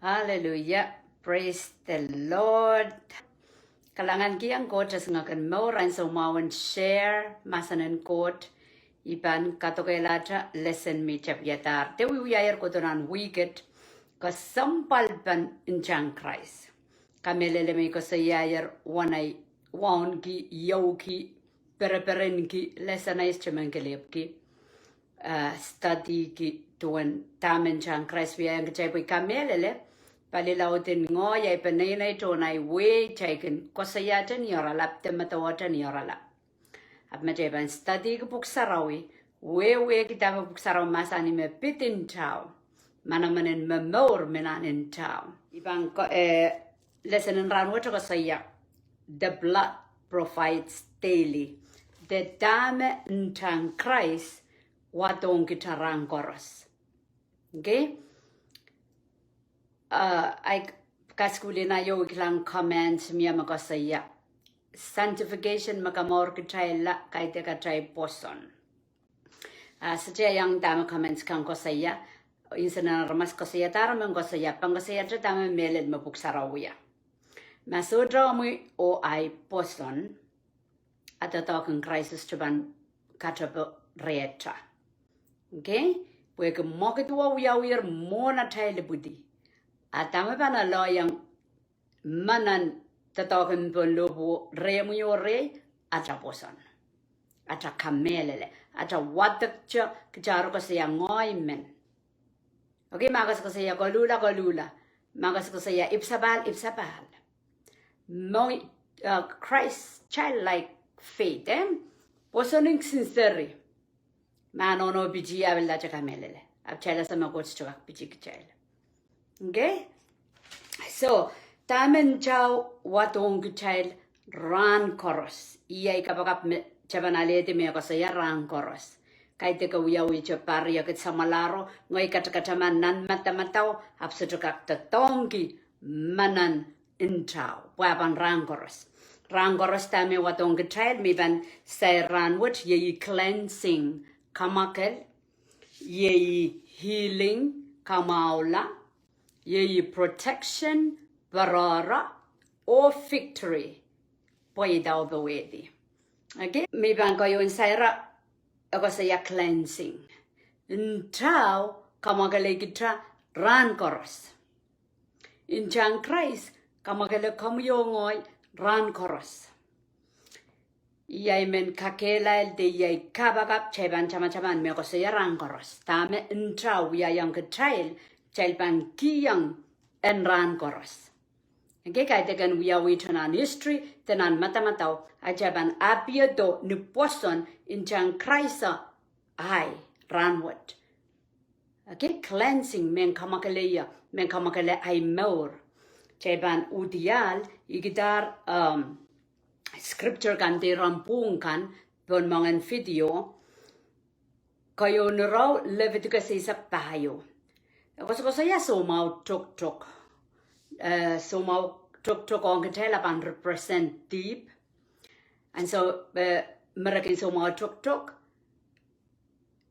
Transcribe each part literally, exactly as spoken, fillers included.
Hallelujah. Praise the Lord. Kalahngan kihong Koht esingek en mour ansou mwahu en share mahsen en Koht. I pahn kadokehlahte lesen me I tapihadahr. Dehr wiwiahier kohdo nan wihk et, kesempwalpen ntahn Krais. Kamehlele me I koasoiahier wen ei wauneki, iouki, pereperenki, lesen ei, I sohte men kelehpwki, eh, studyki duwen dahme ntahn Krais wiahiong kitail, pwe I kamehlele pali laud en ngoahi, ahi peneinei, tohn ahi wehi, kitail kin koasoiahte ni oaralap de medewe ni oaralap. Ahpw ma kitail pahn studyki pwuhk sarawi, wehwehki dahme pwuhk sarawi mahsanih me pid ntao, manaman en momour me nan ntao. I pahn ko-, eh, lesen en rahn wet koasoia, the blood provides daily. De dahme ntahn Krais wadohng kitail rahn koaros. Okay? Uh, ahi kaskuhlihna ieu I kilang comment mie me koasoia, sanctification me kamour kitailla kaidehk atail pwoson. Ah, sohte iang dahme comments kan koasoia, insen en aramas koasoiadahr, men koasoia, pahn koasoiahte dahme mehlel me pwuhk sarawi wia. Ma sohte omwi oh ahi pwoson, a doadoahk en Krais sohte pahn katepe rehta. Okay? Pwehki mwekid wia wiawiher mwohn atail ipwidi. A dahme pahn aloiong me nan doadoahk en pohn lohpwuo, rehmwi oh rehi, ata pwoson. Ata kamehlele. Ata wadekte kitail koasoia ngoahi men. Okay, ma koasokoasoia koluhla, koluhla. Ma koasokoasoia ipwsapahl, ipwsapahl. Mohngiong, uh, Christ childlike faith, eh? Pwoson en kisin seri. Ma nohno piti, a pil ata kamehlele. Ahpw kitail ese me Koht sohte kak piti kitail. Okay? So, dahme ntao wadohng kitail rahn koaros. Iei ahi kapakap me kitail pahn alehdi me koasoia rahn koaros. Kaidehk e wiawihte pahr, e kihda samwalahro, ngehi katakataman nan madamadau, ahpw sohte kak doadoahngki me nan ntao, pwe a pahn rahn koaros. Rahn koaros dahme wadohng kitail, me I pahn sair rahn wet, iei cleansing, kamwakel, iei healing, kamwahula, iei protection, pwarehra, oh victory, pwe idau powehdi. Okay, me I pahn keieun sair, e koasoia cleansing. Ntao kamwakele kitail rahn koaros. Ntahn Krais kamwakele komwi oh ngehi rahn koaros. Iei men kakehlail de iei kapakap kitail pahn tamataman me koasoia rahn koaros. Dahme ntao wiahiong kitail, kitail pahn kihong en rahn koaros. Okay, kaidehk en wiawihte nan history, de nan madamadau, a kitail pahn appear-do ni pwoson ntahn Krais ahi rahn wet. Okay, cleansing, mehn kamwakele ie, mehn kamwakele ahi mour. Kitail pahn uhdiahl, I kihdahr, um, scripture kan de iren pwuhng kan, pohn moangen video, keieun irail, Leviticus eisek pahieu. E koasokoasoia soumwahu toadoahk. Eh, soumwahu toadoahk ong kitail a pahn represent dihp. And so, eh, me re kin soumwahu toadoahk,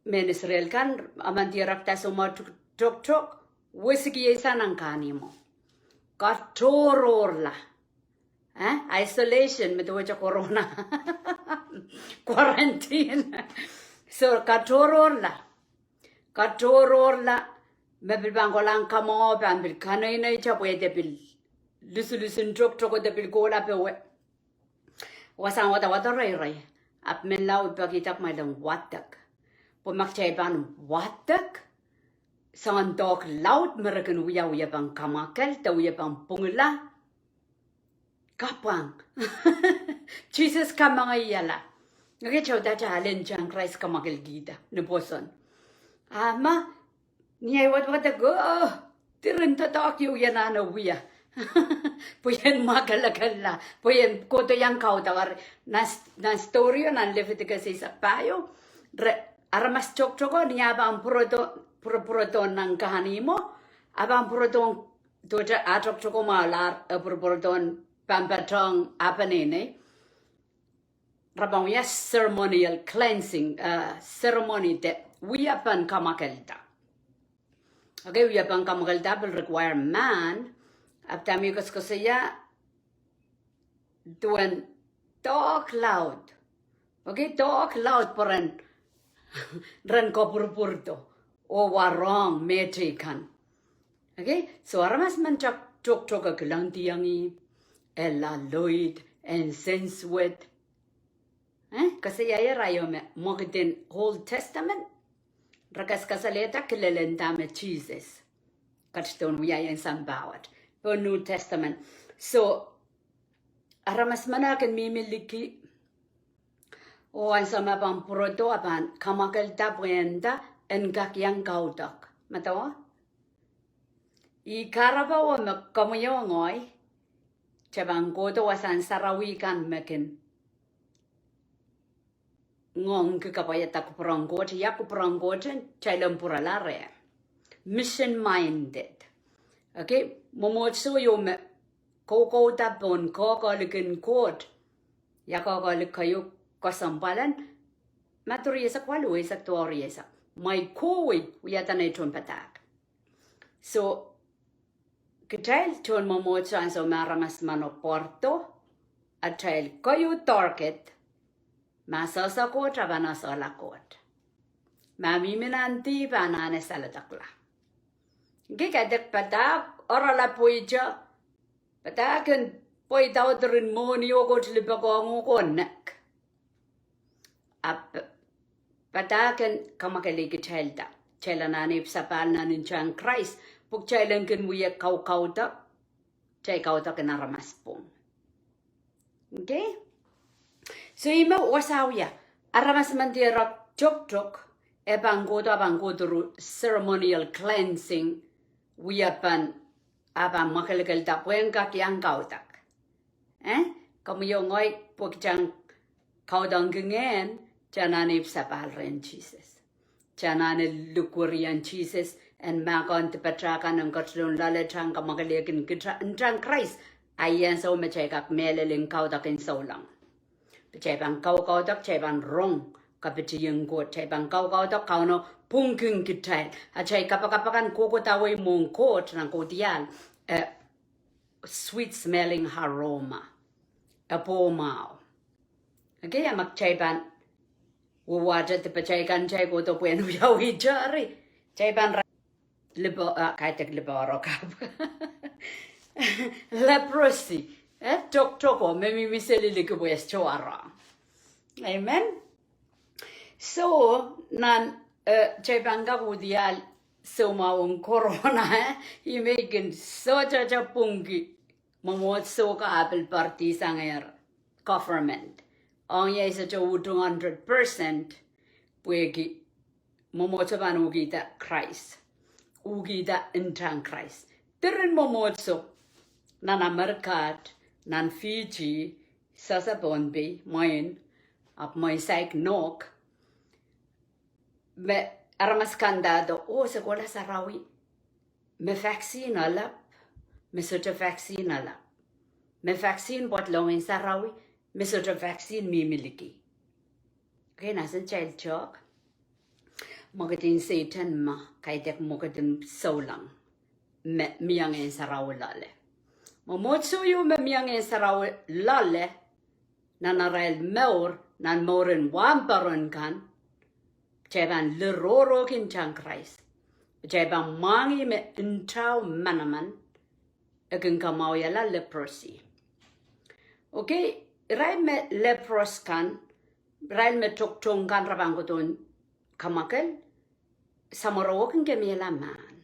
mehn Israel kan, a men dierekda soumwahu toadoahk, wesiki eisek nan kahnihmwo. Katohrohrla. Eh, isolation, me duwehte corona. Quarantine. So, katohrohrla. Katohrohrla, me pil pahn kolahng kamwahu, pahn pil kaneinei, kitail pwehde pil lusulus en toadoahk, de pil kohla powe. Wasahn wadawad reirei, ahpw menlau I peki dah kumwail en wadek. Pwe ma kitail pahn wadek, soangen doadoahk laud me re kin wiawi, wiepen kamwakel, de wiepen pwungla. Kapwang. Sises kamwangeiala. Okay, kitail uhdahn ale ntahn Krais kamwakelkihda ni pwoson. A ma, ni ahi wadwadek, oh, diren doadoahk ieu I anahne wia. Pwe I en mwakelekella. Pwe I en kohdo iang kaudok. Nan, nan story o, nan Leviticus eisek pahieu, re, aramas toadoahk o, ni ah pahn pwurodo, pwuro, pwurodohn nan kahnihmwo, ah pahn pwurodohn, duwehte ah toadoahk o mwahlahr, e pwuropwurodohn pahn patohng ah peneinei. Re pahn wia ceremonial cleansing, eh, ceremony de wiepen kamwakelda. Okay, wia pahn kamwakelda pil require mahn, ahpw dahme koasokoasoia duwen doahk laud. Okay, doahk laud pwe ren, ren kapwurpwurdo oh warohng mehteikan. Okay, so aramas men tohk, tohktohke kilangdiong ih, e laloid, e nsensuwed. Eh, koasoiaia iraio me mwekid en Old Testament, re kaskasalehda kilelen dahme Sises ketidohn wiahiong sampah wet. Pohn New Testament. So, aramas men kin mihmi liki, oh ansou me pahn pwurodo, a pahn kamwakelda pwe nda en kak iang kaudok. Medewe? Ih kahrepe me komwi oh ngehi, kitail pahn kohdo wasahn sarawi kan me kin ngoangki kapwaiada kupwuren Koht, ia kupwuren Koht en kitail en pwurala reh. Mission minded. Okay, mwomwohdiso ieu me koukouda pohn kehkehlik en Koht. Ia kehkehlik keieu? Kesempwal en Madiu rieisek waluh, eisek duwau rieisek. Mwein kohwei wiahda nei tohnpadahk. So, kitail tohn mwomwohdiso ansou me aramas men pwardo, atail keieu target, ma sehse Koht a pahn esehla Koht. Ma mihmi nan dihp a anahne saledekla. Nge kaidehk padahk oarala pweito, padahk en pweida oh diren mwohni oh Koht lipoakohng uhk oh nek. Ahpw padahk en kamwakelei kitailda, kitail anahne ipwsapahl nan ntahn Krais, pwe kitail en kin wia kaukaudok, kitail kaudok en aramas pwung. Okay? So ih me wasa wia, aramas men diarek tohktok, e pahn kohdo, pahn kohdo through ceremonial cleansing, wia pahn, a pahn mwakelekelda pwe en kak iang kaudok. Eh? Komwi oh ngehi pwe kitail en kaudokki ngehn, kitail anahne ipwsapahl rehn Sises. Kitail anahne likwerih en Sises, en mahkohng dipatail kan en ketidohn loale, kitail en kamwakelehki ntahn Krais, a ih ansou me kitail kak mehlel en kaudok en souleng. Kitail pahn kaukaudok, kitail pahn rong kapitieng Koht, kitail pahn kaukaudok Kauno pwungkin kitail. Atail kapakap akan kohkohdawei mwohn Koht nan kaudiahl, eh, sweet smelling aroma. E pwomwahu. Okay, a ma kitail pahn wawahte dipatail kan, kitail kohdo pwe en wiawi tari, kitail pahn ra-, lipo, ah, kaidehk lipoaro kapw. Leprosy. Eh, tohktok o, me mihmi seli liki pwe e sohte warohng. Amen. So, nan, eh, kitail pahn kak kaudiahl soumwahu en corona, eh, ih me kin sohte pwungki mwomwohdiso ka a pil pardisang er government. Ong ia I sohte uhd hundred percent, pwehki mwomwohdiso pahn uhkihda Krais. Uhkihda ntahn Krais. Diren mwomwohdiso nan Amerika, nan Fiji, sehse Pohnpei, mwein, ahpw mwein saik Newark, me aramas kandahdo, oh, se kohla sarawi, me vaccine alap, me sohte vaccine alap. Me vaccine pwoat lohngin sarawi, me sohte vaccine mihmi liki. Okay, nan sen kitail tohk, mwekid en Sehdan me kaidehk mwekid en souleng, me mie ngehn sarawi loale. Mwomwohdiso ieu me mie ngehn sarawi loale, nan arail mour, nan mouren wahnpoaron kan, kitail pahn lirohrohki ntahn Krais. Kitail pahn mwahngih me ntao manaman, e kin kamwahwihala leprosy. Okay, irail me leprous kan, irail me tohktok kan, re pahn kohdohn kamwakel, samworo kin kemehla mahn.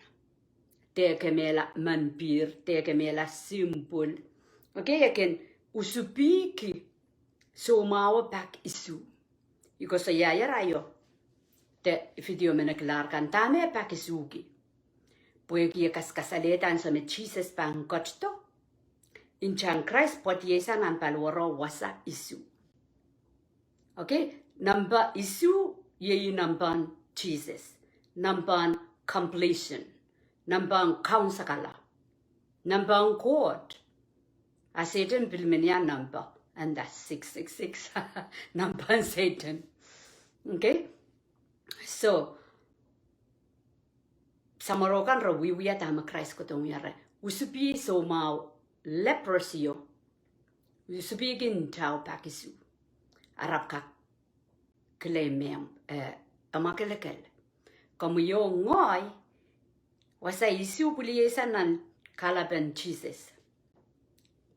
De kemehla menpihr, de kemehla simpwul. Okay, e kin usupihki soumwahu pak isuh. I koasoiaier aio de video me nekilahr kan, dahme pak isuhki. Pwehki e kaskasalehda ansou me Sises pahn ketido, ntahn Krais pwoadiei sang nan paliwaro wasa isuh. Okay, nempeh isuh iei nempehn Sises, nempehn completion, nempehn kaunsekala, nempehn Koht. A Sehdan pil men ia nempeh, and that's six six six. Nempehn Sehdan. Okay? So, samworo kan re wiewia dahme Krais kohdohng ie, re usupih soumwahu leprosy o, usupihki ntao pak isuh. Arap kak claim me, eh, mwakelekel. Komwi oh ngehi, wasa isuh pwiliesang nan kahlapen Sises.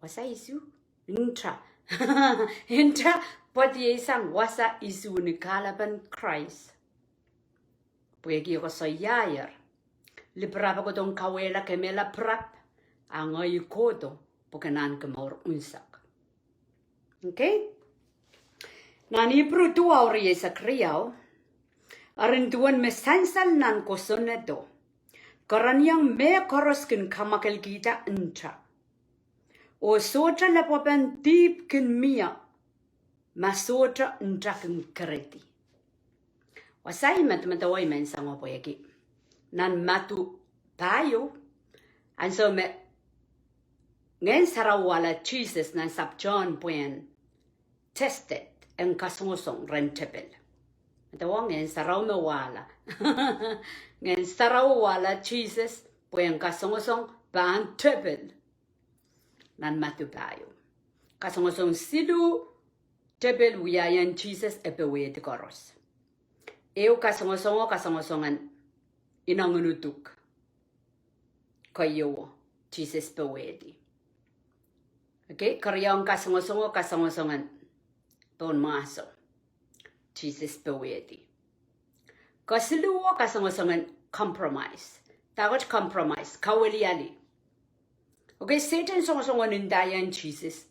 Wasa isuh? Nta. Nta, pwediesang wasa isuh ni kahlapen Krais. Pwehki e koasoiaier, lipirap e kohdohng kawehla kemehla pirap, a ngehi kohdo pwe ke ahneki mour unsek. Okay? Nan Ipru duwau rieisek riau, eri duwen me sansal nan kosonnedo, kerenieng mehkoaros kin kamwakelkihda nta, oh sohte lepwepen dihp kin mie, ma sohte nta kin kerehdi. Wasa I medemedewe I men sang oh pwehki nan Madiu pahieu, ansou me Ngehn Sarawi wahla Sises nan sahpw Sohn pwehn tested, en kasongosong rehn tepel. Medewe Ngehn Sarawi me wahla. Ngehn Sarawi wahla Sises pwehn kasongosong pahn tepel. Nan Madiu pahieu, kasongosong siluh tepel wiahiong Sises e powehdi koaros. Ehu kasongosongo, kasongosong en inengieng uduk. Keieu, Sises powehdi. Okay, keriaun kasongosongo, kasongosong en pohnmwahso. Sises powehdi. Kesiluhwo, kasongosong en compromise. Dahkot compromise, kaweliali. Okay, Sehdan songosong nin ndaiong Sises,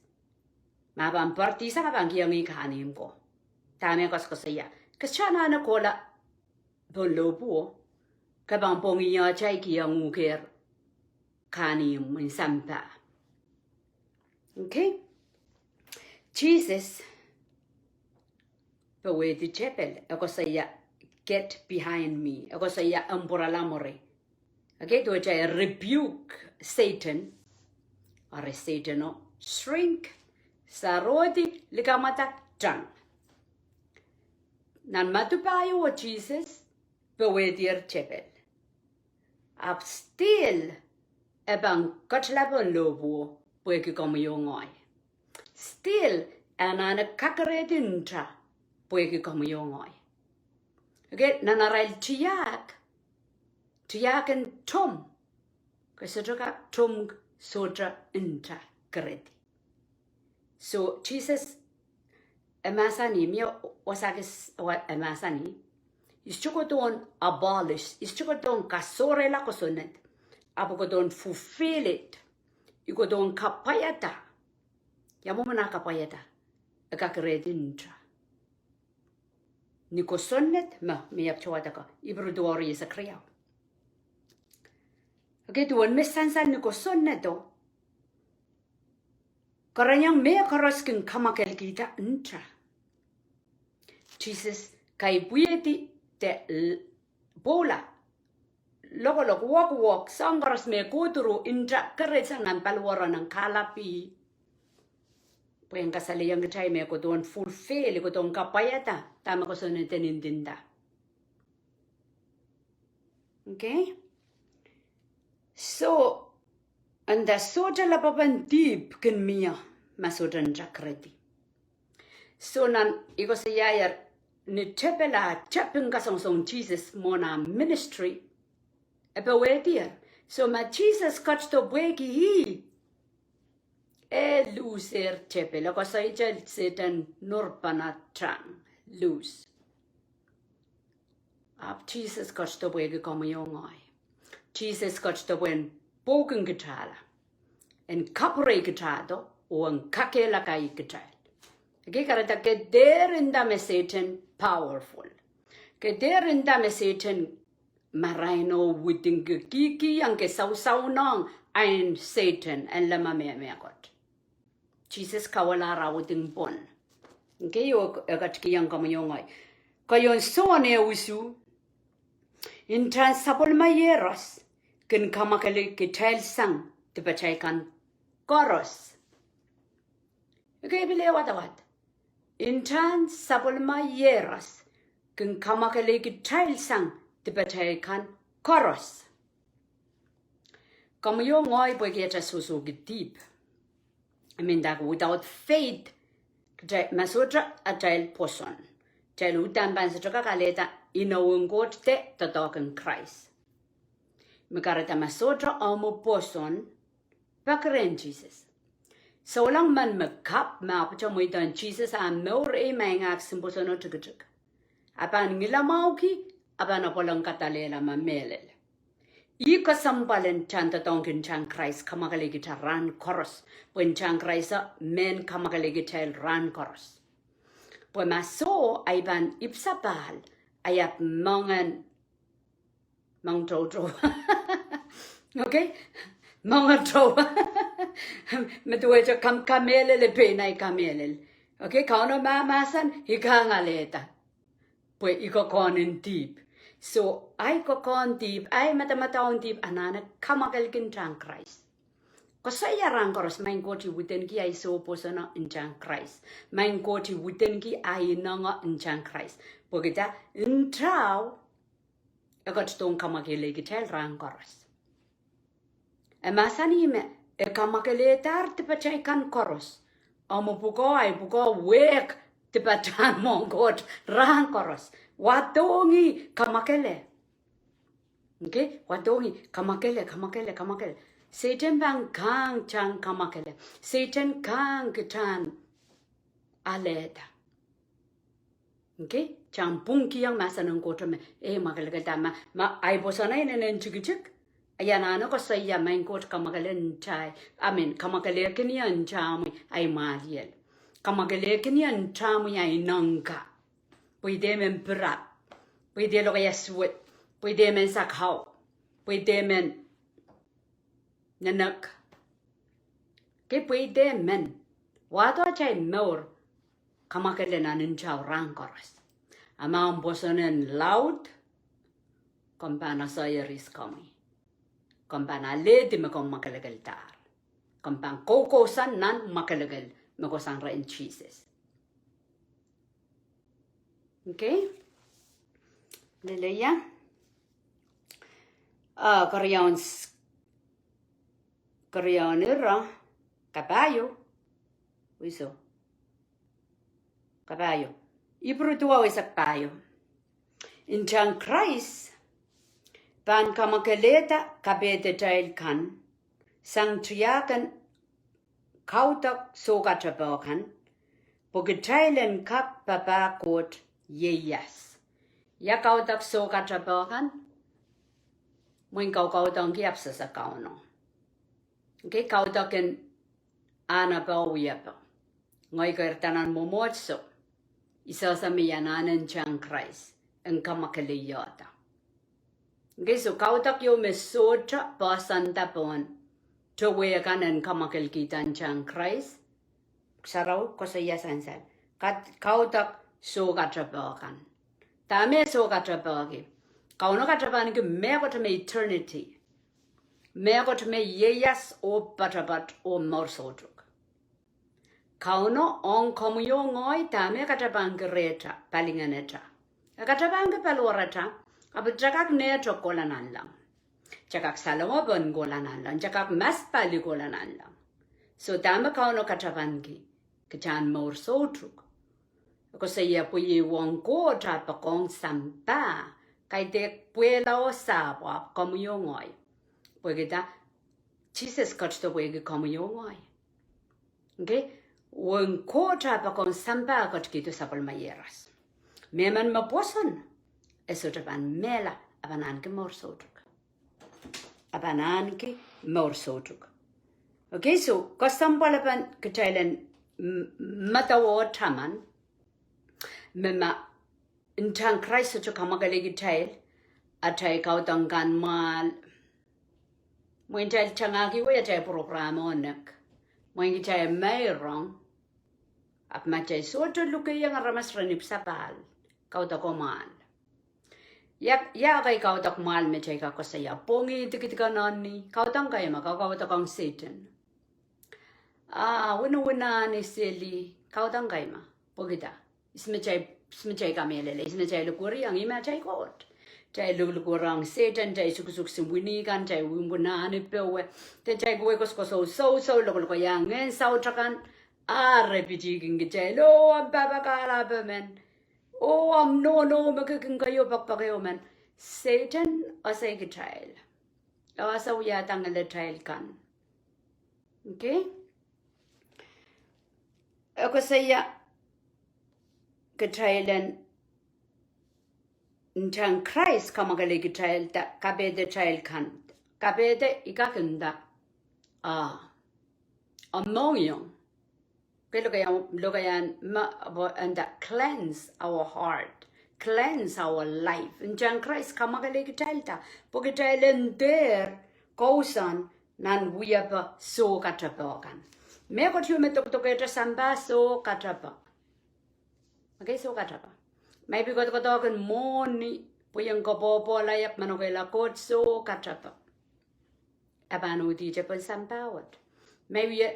ma pahn poaridi sang, a pahn kihong ih kahnimw ko. Dahme e koasokoasoia? Ke sohte anahne kohla pohn lohpwuo, ke pahn pwongih atail kihong uhk ehr kahnimw en sampah. Okay? Sises powehdi tepel, e koasoia, "Get behind me." E koasoia, "Mpwurala mwuri." Okay, duwehte e rebuke Sehdan. Eri Sehdano shrink, sarohdi, likamwada, tang. Nan Madiu pahieu Sises powehdier tepel. Ahpw still e pahn ketla pohn lohpwuo pwehki komwi oh ngehi. Still e anahne kakerehdi nta pwehki komwi oh ngehi. Okay, nan arail tiahk, tiahk en tomw, ke sohte kak tomw, sohte nta kerehdi. So Sises e mahsanih, mie wasa kis, e mahsanih, I sohte kohdohn abolish, I sohte kohdohn kasohrehla kosonned, ahpw I kohdohn fulfill it. I kohdohn kapwaiada. Ia mwomwen ah kapwaiada? E kakerehdi nta ni kosonned me, me I ahpwtehn wadek, Ipru duwau rieisek riau. Okay, duwen me sansal ni kosonnedo, kerenieng mehkoaros kin kamwakelkihda nta. Sises kaipwihdi de l-, pwoula, lokolok, wokwok, soahng koaros me kohdo, nta kerehdi sang nan paliwar en kahlapi. Pwe en kasalehiong kitail me e kohdohn fulfill, e kohdohn kapwaiada dahme kosonned en ndinda. Okay? So, nda sohte lepwepen dihp kin mie, ma sohte nta kerehdi. So nan I koasoiaier, ni tepel ah tepin kasongosong Sises mwohn ah ministry, e powehdier. So ma Sises ketido pwehki ih, e loose ehr tepel, e koasoia Sehdan nohrpana tang, loose. Ahpw Sises ketido pwehki komwi oh ngehi. Sises ketido pwehn pwoukin kitailla, en kapwurei kitaido, oh en kakehlakai kitail. Okay, kahrehda ke dehr nda me Sehdan powerful. Ke dehr nda me Sehdan marain oh widingki, kihkihong ke, sausaunohng ain Sehdan en leme mehkot. Sises kawehla ara widing pwon. Okay, oh e ketikihong komwi oh ngehi. Keieun Sohn ehu isuh, ntahn sapwellime iehros kin kamwakele kitail sang dipatail kan koaros. Okay, pil ehu wadawad. Ntahn sapwellime iehros kin kamwakele kitail sang dipatail kan koaros. komwi oh ngehi pwehki atail sohsohki dihp. I mean, that without faith, kitail, ma sohte atail pwoson, kitail uhdahn pahn sohte kak alehda inowen Koht de doadoahk en Krais. Me kahrehda ma sohte omw pwoson, peki rehn Sises. Souleng men me kapw, ma ahpwete mweidohng Sises ah mour, ei, ma I ngak sim pwoson oh tikitik, a pahn ngilamwahuki, a pahn apwalong kadallehla ma mehlel. Ih kesempwal en kitail doadoahngki ntahn Krais kamwakelei kitail rahn koaros, pwe ntahn Krais mehn kamwakelei kitail rahn koaros. Pwe ma soh, I pahn ipwsapahl, I ahpw mongen, mong toutou. Okay? Mong toutou. Me duwehte ka, kamehlele pein ahi kamehlel. Okay, Kauno mahmahsen, I kak alehda. Pwe I kokohn en dihp. So, ahi kokohn dihp, ahi madamadau en dihp, anahne kamwakelki ntahn Krais. Koasoia rahn koaros, Maing Koht, I widenki ahi soh pwosono ntahn Krais. Maing Koht, I widenki ahi inengo ntahn Krais. Pwehki dah? Ntao e ketidohng kamwakelei kitail rahn koaros. E mahsanih me e kamwakelehdahr dipatail kan koaros. Omw pwukoa, ahi pwukoa, wehk dipatail mwohn Koht rahn koaros. Wadohngih kamwakele. Okay? Wadohngih kamwakele, kamwakele, kamwakele. Sehdan pahn kahng kitail en kamwakele. Sehdan kahng kitail en alehda. Okay? Kitail en pwungkihong mahsen en Koht me, ei, mwakelekel dah, ma, ma ahi pwoson inenen tikitik, I anahne koasoia Maing Koht kamwakele ntahi, I mean, kamwakelehkin ie ntahmwi ahi mwahliel. Kamwakelehkin ie ntahmwi ahi ineng ka. Pwe I dehr men pirap. Pwe I dehr lokaia suwed. Pwe I dehr men sakau. Pwe I dehr men nenek. Ke pwe I dehr men wahdo atail mour kamwakele nan ntao rahn koaros. A ma omw pwoson en laud, komw pahn asoia rihs komwi. Komw pahn alehdi me komw mwakelekeldahr. Komw pahn koukousoan nan mwakelekel me kohsang rehn Sises. Okay? Leleia. Ah, keriaun s-, keriaun ira, kapahieu, wiso. Kapahieu. Ipru duwau eisek pahieu. Ntahn Krais pahn kamwakelehda kapehdetail kan sang tiahk en kaudok soukatepe kan, pwe kitail en kak papah Koht ieias. Ia kaudok soukatepe kan? Mwein kau kaudohngki ahpw sehse Kauno. Okay, kaudok en ahnepe oh wiepe. Ngehi keirda nan mwomwohdiso, I sehse me I anahne ntahn Krais en kamwakeleiohda. Okay, so kaudok ieu me sohte poahsoanda pohn towehkan en kamwakelkihda ntahn Krais. Sarawi koasoia sansal. Kat-, kaudok soukatepe kan. Dahme soukatepe ki? Kauno katepenki mehkot me eternity. Mehkot me ieias oh poatopoat oh mour soutuk. Kauno ong komwi oh ngehi dahme katepenki rehta, palingenetail. E katepenki paliwaratail, ahpw kitail kak nehte kohla nanleng. Kitail kak salongopon kohla nanleng, kitail kak maspali kohla nanleng. So dahme Kauno katepenki? Kitail en mour soutuk. Koasoia pwe iei uwen Koht ah poakohng sampah, kaidehk pwehla oh sahpw, ahpw komwi oh ngehi. Pwehki dah? Sises ketido pwehki komwi oh ngehi. Okay? Uwen Koht ah poakohng sampah ketikihdo sapwellime iehros. Mehmen me pwoson, e sohte pahn mehla, a pahn ahneki mour soutuk. A pahn ahneki mour soutuk. Okay, so kesempwal pahn kitail en m-, medewe taman me ma ntahn Krais sohte kamwakelei kitail, atail kaudok kan mwahl. Mwein kitail tangahki wei atail program oh nek. Mwein kitail meirong. Ahpw ma kitail sohte lukehiong aramas ren ipwsapahl, kaudok ko mwahl. Ia, ia ekei kaudok mwahl me kitail kak koasoia? Pwongih, dikidikonohni, kaudok kaima, kau kaudok ong Sehdan. Ah, winewinahni, seli, kaudok kaima. Pwehki dah? Ihs me kitail, ihs me kitail kamehlele, ihs me kitail likwerih, ong ih me atail Koht. Kitail lukluk rong Sehdan, kitail suksuk simwini kan, kitail wimwinahne powe. De kitail kohwei koasokoasoia, sohso, lokolokoi ngehn saut akan, ah re pitihkin kitail, oh, omw pahpa kahlap emen. Oh, omw nohno me ke kin keieu pekpekeo men. Sehdan ese kitail. E ese wiahda ngeletail kan. Okay? E koasoia kitail en ntahn Krais kamwakelei kitail da kapehdatail kan. Kapehde I kak nda, ah, omw mohngiong. Ke lokaia, lokaiahn ma, pwe nda cleanse our heart, cleanse our life. Ntahn Krais kamwakelei kitail da, pwe kitail en dehr kousoan nan wiepe soh katepe kan. Mehkot ieu me dokdokehte sampah soh katepe. Okay, soh katepe. Ma I pil koadokoadohki mwohni, pwe I en koapworopworla iak manokehla Koht soh katepe. E pahn uhdi te pohn sampah wet. Ma I wie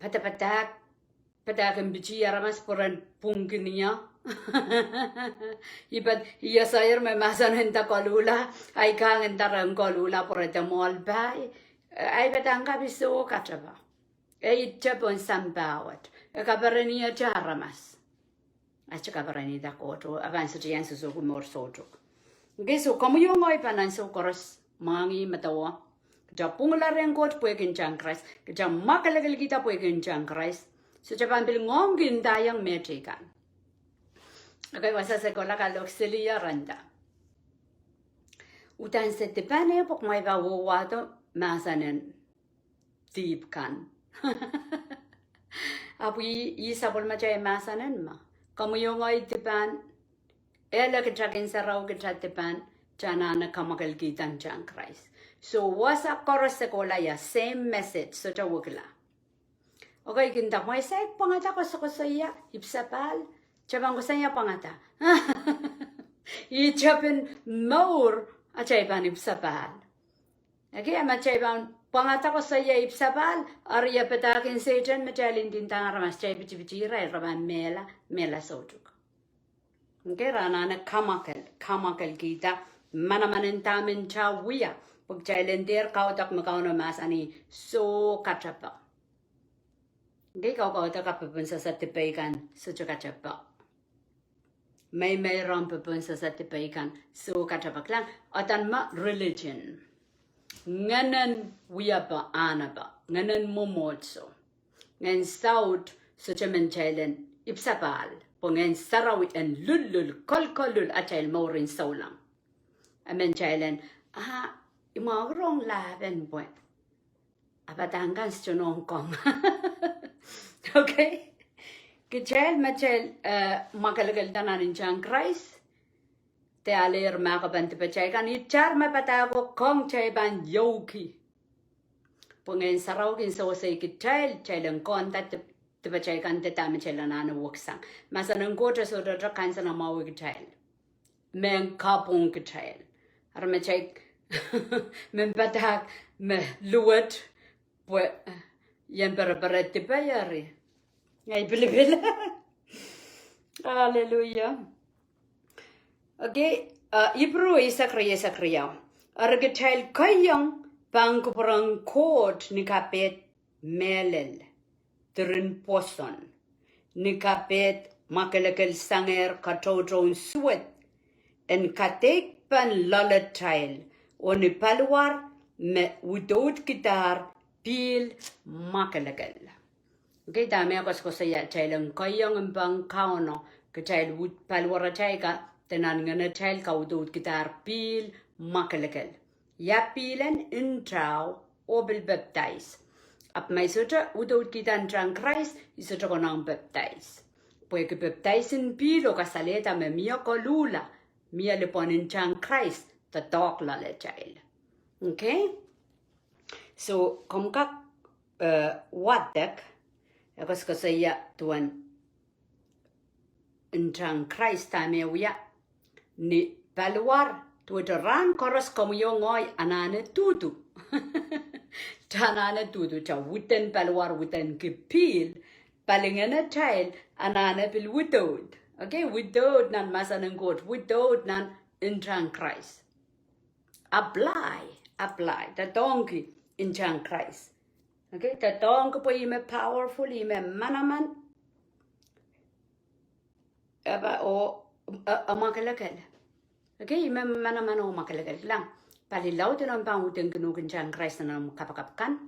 padapadahk, padahk en piti aramas pwe ren pwungkin ie. I pahn, I esehier me mahsen en nda koluhla, ahi kahng en nda ren koluhla pwe re de mwoahl pai. Eh, ahi padahk en kapw soh katepe. E ih te pohn sampah wet. E kapereniete aramas. Ahte kaperenihda Koht, oh e pahn sohte iang sohsohki mour soutuk. Okay, so komwi oh ngehi pahn ansou koaros mwahngih medewe. Kita pwungla rehn Koht pwehki ntahn Krais. Kita mwakelekelkihda pwehki ntahn Krais. So kita pahn pil ngoangki ndaiong mehteikan. Okay, wasa se kohla kalohk silier nda, uhdahn se dipan eh pwuhk mwahi pahn wahdo mahsen en dihp kan. Ahpw ih, ih sapwellimatail mahsen en ma. Komwi oh ngehi dipan, ele kita kin sarawi kita dipan, kita anahne kamwakelkihda ntahn Krais. So wasa koaros se kohla ia same message, sohte wekila. Okay, kin nda mwein se pwangada koasokoasoia ipwsapahl, kita pahn koasoia pwangada. Ih tepin mour, atail pahn ipwsapahl. Okay, a ma kitail pahn pwangada koasoia ipwsapahl, eri e padahk en Sehdan me kitail ndinda aramas, kitail pitipiti irail, re pahn mehla, mehla soutuk. Okay, re anahne kamwakel, kamwakelkihda manaman en dahme kita wia, pwe kitail en dehr kaudok me Kauno mahsanih soh katepe. Okay, kaukaudok a pepehm sasa dipei kan sohte katepe. Meimeirong pepehm sasa dipei kan soh katepe. Kilang, adanma religion. Ngehnen wiepe, ahnepe, ngehnen mwomwohdiso. Ngehn saut sohte men kitail en ipwsapahl, pwe Ngehn Sarawi en lullul, kolkolul atail mouren souleng. Emen kitail en, ah, I mwahuki rong lahpen pwe a padahk kan sohte nohn kong. Okay? Kitail me kitail, eh, mwakelekelda nan ntahn Krais, de alehr mahkopen dipatail kan, itar me padahko kong kitail pahn iouki. Pwe Ngehn Sarawi kin sewese kitail, kitail en kohnda dip-, dipatail kan de dahme kitail anahne weksang. Mahsen en Koht e sohte kansenamwahu kitail. Mehn kapwung kitail. Eri me kitail men padahk me luwet pwe I en perepere dipe eri. Ngehi pilipil. Hallelujah. Okay, uh, Ipru eisek, rieisek riau. Eri kitail keiong pahn kupwuren Koht ni kapehd mehlel, diren pwoson, ni kapehd mwakelekel sangehr katoutoun suwed, en kadeikpen loalatail, oh ni paliwar me udoudkidahr pihl mwakelekel. Okay, dahme e koasokoasoia, kitail en keiong mpehn Kauno, kitail ud-, paliwaratail ka, de nan ngenatail ka udoudkidahr pihl mwakelekel. Ia pihl en? Ntao oh pil pepdais. Ahpw ma I sohte udoudkihda ntahn Krais, I sohte konehng pepdais. Pwehki pepdais en pihl oh kasalehda me mie koluhla, mie lipwen ntahn Krais doadoahk loalatail. Okay? So, komw kak, eh, wadek, e koasokoasoia duwen ntahn Krais dahme wia ni paliwar, duwehte rahn koaros komwi oh ngehi anahne duhdu. Kita anahne duhdu, kita widen paliwar, widenki pihl, pali ngenatail anahne pil widoud. Okay, widoud nan mahsen en Koht, widoud nan ntahn Krais. Apply, apply, doadoahngki ntahn Krais. Okay, doadoahngki pwe ih me powerful, ih me manaman. Epwe, oh, eh, eh, mwakelekel. Okay, ih me manaman oh mwakelekel. Kilang, pali laud en omw pahn uhdahn kin uhk ntahn Krais nan omw kapakap kan.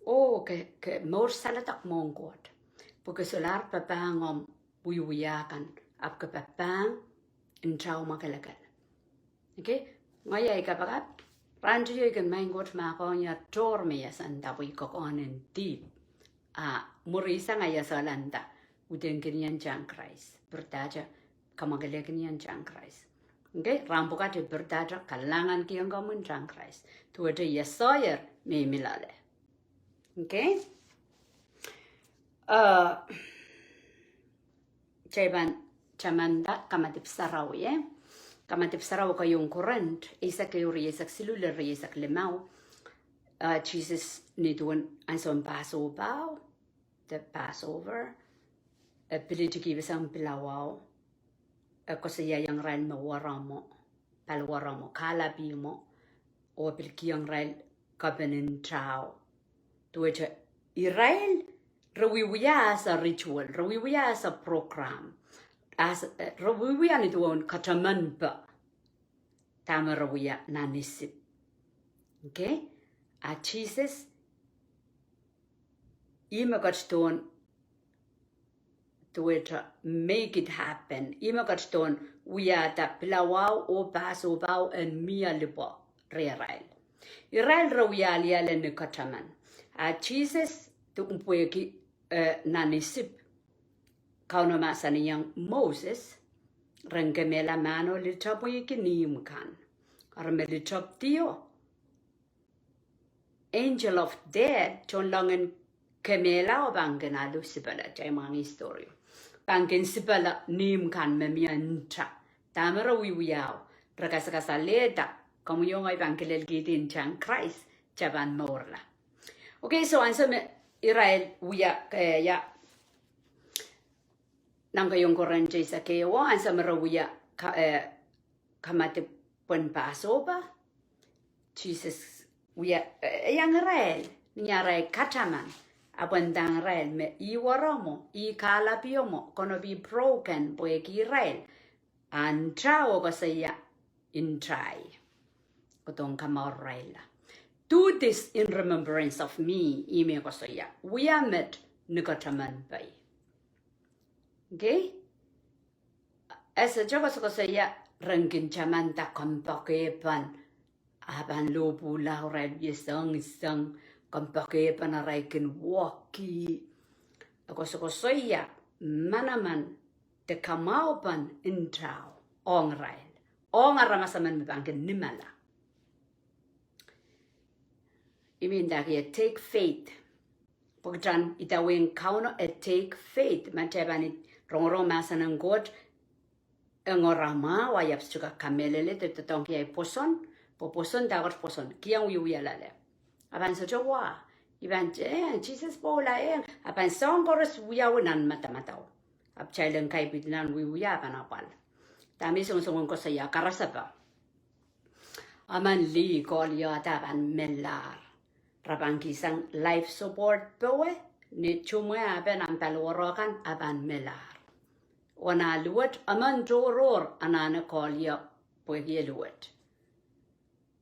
Oh, ke, ke mour saledek mwohn Koht. Pwe ke solahr papahng omw wiewia kan, ahpw ke papahng ntao mwakelekel. Okay? Ngehi ei kapakap, rahnwet I kin maing Koht mahkohng ie tohr me I asanda pwe I kokohn en dihp. A mwuri sang I asalanda, uhdahn kin ie ntahn Krais. Pwurodo, kamwakelehkin ie ntahn Krais. Okay? Rahn pwukat I pwurodo, kalahngan kihong komwi ntahn Krais. Duwehte I asoier me I mi loale. Okay? Uh, Kitail pahn tamanda kamadipw sarawi, eh? Kamadipw sarawi keieun Korint, eisek ehu, rieisek siluh lel rieisek limau. Uh, Sises ni duwen ansoun Passover, the Passover, eh, pilidi kihpeseng pilawao, eh, koasoiaiong irail me warohmo, paliwarohmo, kahlap ihmwo, oh pil kihong irail kepenen ntao. Duwehte irail, re wiewia as a ritual, re wiewia as a program, as, eh, re wiewia ni duwen katamanpe dahme re wia nan Isip. Okay? A Sises, ih me ketidohn duwehte make it happen. Ih me ketidohn wiahda pilawao oh Passover en mie lipwe rehrail. Irail re wia aliale ni kataman. A Sises, duwehte pwehki, eh, nan Isip, Kauno mahsanihong Moses, ren kemehla mahno litopwihki nimw kan. Eri me litopw dio, angel of death, tohnleng en kemehla oh pahn kin alu sipala, kitail mwahngih story. Pahn kin sipala nimw kan me mie nta. Dahme re wiewiahu, re kasakasalehda, komwi oh ngehi pahn kilelkihdi ntahn Krais, kitail pahn mourla. Okay, so ansou me irail wia, eh, ia, nan keieun Korint eisek ehu, ansou me re wia ka-, eh, kamadipwen Passover, Sises wia, eh, iang irail, ni arail kataman, ahpw ndahng irail me ih warohmo, ih kahlap ihmwo, gonna be broken, pwehki irail. A ntao koasoia, ntai, kohdohng kamour irail. Do this in remembrance of me, ih me koasoia. Wia met ni katamanpei. Okay? E sohte koasokoasoia ren kin tamanda kompoakehpen, a pahn lohpwuhla irail wie sengiseng, kompoakehpen arail kin wehwehki. E koasokoasoia manaman de kamwahupen ntao ong irail, ong aramas emen me pahn kin nimala. Ih me ndahki e take faith. Pwe kitail idawehn Kauno e take faith. Ma kitail pahn rongorong mahsen en Koht, e ngoramwahu, I ahpw sohte kak kamehlele de doadoahngki ahi pwoson, pwe pwoson, dahkot pwoson, kihong wiewia loale. A pahn sohte wa, I pahn, eh, Sises pwoula, eh, a pahn soahng koaros wiawi nan madamadau. Ahpw kitail en kaipwidi nan wiewia a pahn apwal. Dahme songosong en koasoia, karasepe. Emen lih koliohda pahn melahr. Re pahn kihsang life support powe, ni tumwe ape nan paliwaro kan a pahn melahr. Oh nan luwet emen tohrohr anahne kolio pwehki e luwet.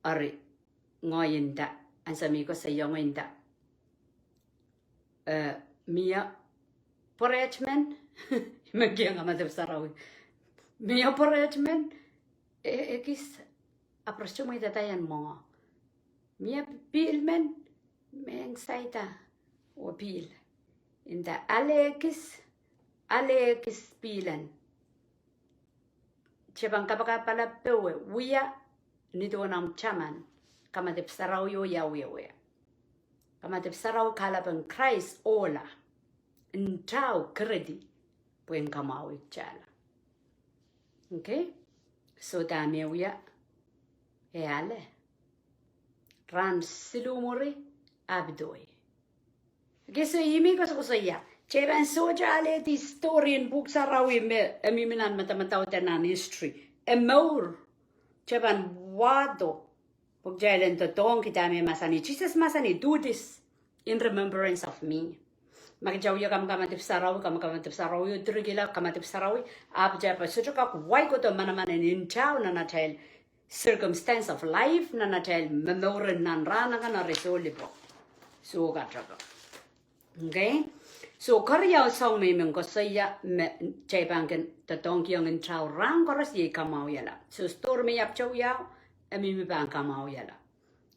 Eri, ngehi nda, ansou me I koasoiong ngehi nda, eh, mie pworet men, I men kihong kamadipw sarawi. Mie pworet men, e, ekis, ahpw re sohte mweidohng ie mwo. Mie pihl men, mehn saida oh pihl. Nda ale ekis, ale ekis pihl en. Kitail pahn kapakapkala powe, wia ni duwen omw taman, kamadipw sarawi oh ia wiewia. Kamadipw sarawi, kahlap en Krais ohla, ntao kiredi, pwehn kamwahwih kitail. Okay? So dahme wia, e ale. Rahn siluh mwuri, ahpw idoi. Okay, so ih me I koasokoasoia. Kitail pahn sohte alehdi story en pwuhk sarawi me, e mihmi nan madamadau de nan history. E mour. Kitail pahn wahdo. Pwe kitail en doadoahngki dahme mahsanih. Sises mahsanih, "Do this in remembrance of me." Ma kitail wia kamakamadipw sarawi, kamakamadipw sarawi, oh direkihla kamadipw sarawi, ahpw kitail pahn sohte kak wahdo manaman en ntao nan atail circumstance of life, nan atail momour en nan rahn akan eri sohte lipwo. Soh, katapo. Okay? So, keriau soahng me I men koasoia me kitail pahn kin doadoahngkihong ntao rahn koaros iei kamwahwihala. So, story me I ahpw towehda, e mihmi pahn kamwahwihala.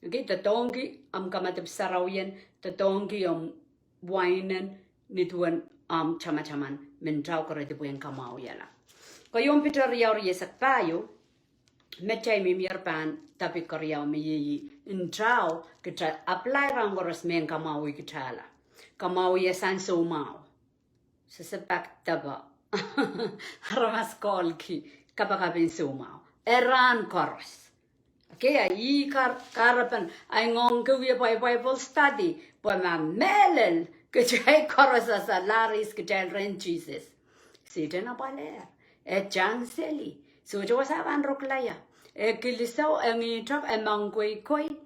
Okay, doadoahngki omw kamadipw sarawien, doadoahngki omw wainen, nin duwen omw tamataman, me ntao kerehdi pwehn kamwahwihala. Keieun Piter riau rieisek pahieu, me kitail mihmier pahn topic keriau me iei, ntao, kitail apply rahn koaros mehn kamwahwih kitailla. Kamwahwih sang soumwahu. Sehse pak depe. Aramas kolki kapakap en soumwahu. Rahn koaros. Okay, a ih kar-, kahrepen, a I ngoangki wia Bi-, Bible study, pwe ma mehlel, kitail koaros a salaries kitail rehn Sises. Sehdan apwalih. E tang seli. Sohte wasa pahn rukla ia. E kilisou, e ngihtok, e mengkoikoi.